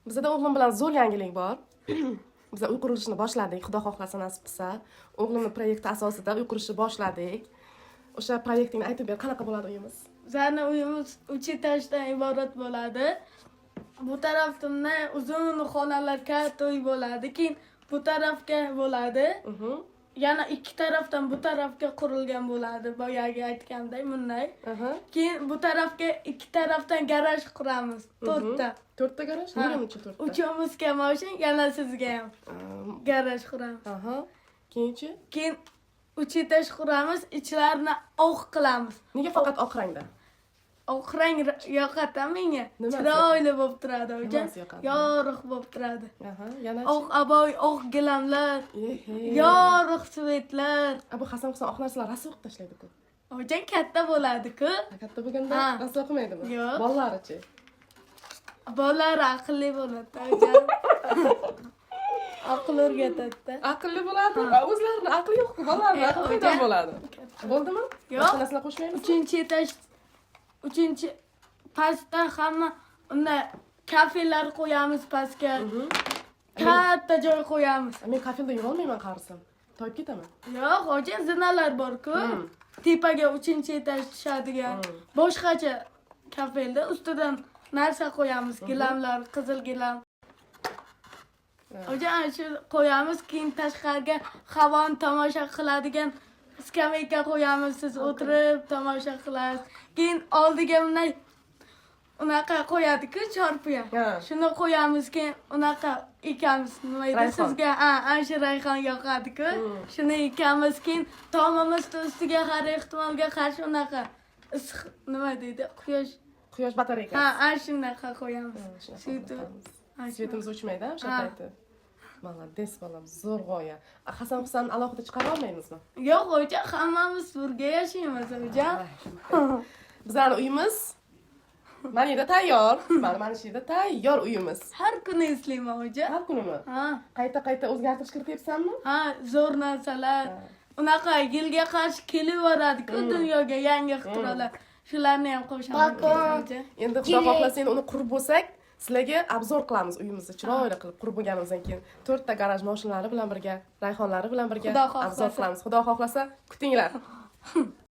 Bizada o'g'lim bilan zo'r yangilik bor. Biz uy qurilishini boshladik, Xudo xohlasa, nasib qilsa. O'g'limni proyekti asosida uy qurishni boshladik. O'sha proyektingni aytib ber, qanaqa bo'ladi uyimiz? Bizani uyimiz uch etajdan iborat bo'ladi. Bu tarafda uzun xonalar, katta uy bo'ladi. Keyin bu tarafga bo'ladi. Yana ikki tarafdan bu tarafga qurilgan bo'ladi. Boyagi aytganday bunday. Keyin bu tarafga ikki tarafdan garaj quramiz. To'rtta. To'rtta garaj? Ha. Nega buncha to'rtta? Uchimizga moshin, yana sizga ham garaj quramiz. Aha. Keyinchi? Keyin uch etaj quramiz, ichlarini oq qilamiz. Nega faqat oq rangda? Oq rang yoqadi menga. Nimasi? Chiroyli bo'lib turadi, hojam. Nimasi yoqadi? Yorug' bo'lib turadi. Aha, yana Oq обои, oq gilamlar, Ehe. yorug' свет lar. A, bu Hasan Husan oq narsalar rasvo qilib tashlaydi-ku. Hojam, katta bo'ladi-ku. Ha, katta bo'lganda Ha. rasvo qilmaydimi? Yo'q. Bolalarichi? Bolalar aqlli bo'ladi, hojam. Aql o'rgatadi-da. Aqlli bo'ladi. O'zlarini aqli yo'q-ku, bolalarni aqli qaydan Hojam. bo'ladi? Bo'ldimi? Yo'q. Boshqa narsalar qo'shmaymizmi? Uchinchi etaj, uchinchi pastda hamma unday kafelar qo'yamiz pastga. Katta joy qo'yamiz. Men kafelda yurolmayman qarisam. Toyib ketaman. Yo'q, hojam, zinalar bor-ku. Tepaga uchinchi etaj tushadigan. Boshqacha kafelda ustidan narsa qo'yamiz, gilamlar, qizil gilam. Hojam, ana shu qo'yamiz, keyin tashqariga havoni tomosha qiladigan skameyka qo'yamiz, siz o'tirib tomosha qilasiz. Keyin oldiga bunday unaqa qo'yadi-ku, chorpiya. Shuni qo'yamiz, keyin unaqa ekamiz, nima edi Rayhon. sizga? Ha, ana shu rayhon yoqadi-ku. Shuni ekamiz, keyin tomimizni ustiga har ehtimolga qarshi unaqa issiq, nima deydi, quyosh Quyosh batareykasi. Ha, ana shunaqa qo'yamiz. Shunaqa Свет i qilamiz. Ha, Свет imiz o'chmaydi o'sha Ha. payti. Молодец, bolam, zo'r g'oya. A, Hasan Husanni alohida chiqara olmaymizmi? Yo'q, ho'ja, hammamiz birga yashaymiz, ho'ja. Bizani uyimiz mana yerda tayyor. Mana shu yerda tayyor uyimiz. Har kuni eslayman, ho'ja. Har kunimi? Ha. Qayta qayta o'zgartirish kirityapsanmi? Ha, zo'r narsalar. Unaqa yilga qarshi kelaveradi-ku dunyoga yangi ixtirolar. Shularni ham qo'shamiz, Balkon. ho'ja. Endi Xudo xohlasa, endi uni qurib bo'lsak, sizlarga обзор qilamiz uyimizni chiroyli qilib qurib bo'lganimizdan keyin, to'rtta garaj mashinalari bilan birga, rayhonlari bilan birga Xudo xohlasa. обзор qilamiz. Xudo xohlasa, kutinglar.